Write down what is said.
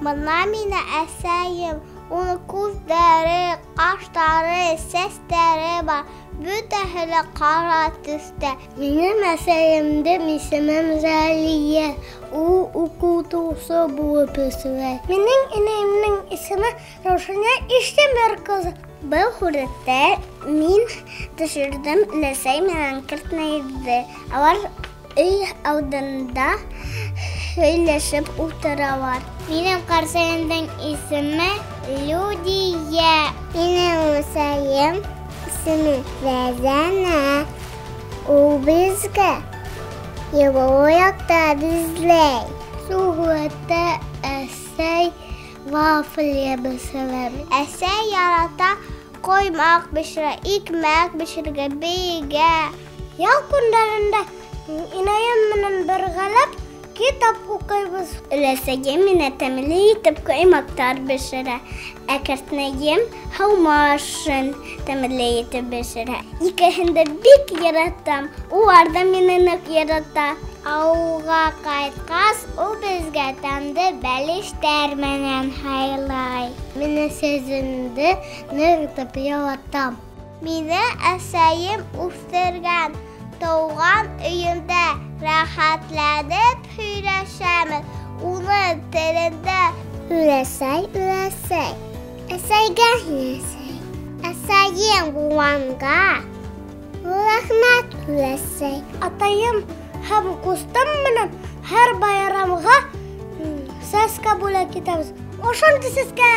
Бына мине әсәйем, уның күҙҙәре, ҡаштары, сәстәре бар, бөтәһе лә ҡара төҫтә. Минең әсәйемдең исеме Зәлиә, ул уҡытыусы булып эшләй. Минең инәйемдең исеме Раушания Иштимер ҡыҙы. Был һүрәттә мин төшөрҙөм өләсәй менән кәртнәйҙе. Улар өй алдында һөйләшеп ултыралар. Минең ҡарсайымдың исеме Людия. Минең әсәйем исеме Фәрзәнә. Ул беҙгә йылы эҙләй. Сүрәттә әсәй вафли бешерә. Әсәй ярата ҡоймаҡ бешерә, икмәк бешерергә, бейегә. Ял көндәрендә инәйем менән бергәләп китап уҡыйбыҙ. Өләсәйем мине тәмле итеп ҡоймаҡтар бешерә. Ә кәртнәйем һалма ашын тәмле итеп бешерә. Икеһен дә бик яратам. Улар ҙа мине ныҡ ярата. Ауылға ҡайтҡас, ул беҙгә тәмле бәлештәр менән һыйлай. Мин әсәйемде ныҡ яратам. Мине әсәйем үҫтергән. Тыуған өйөмдә рәхәтләнеп һөйләшәбеҙ. Уның телендә Өләсәй, өләсәй, әсәйгә һин әсәй. Әсәйем булғанға рәхмәт, өләсәй. Атайым һәм ҡустым менән һәр байрамға сәскә бүләк итәбеҙ. Ошондай сәскә!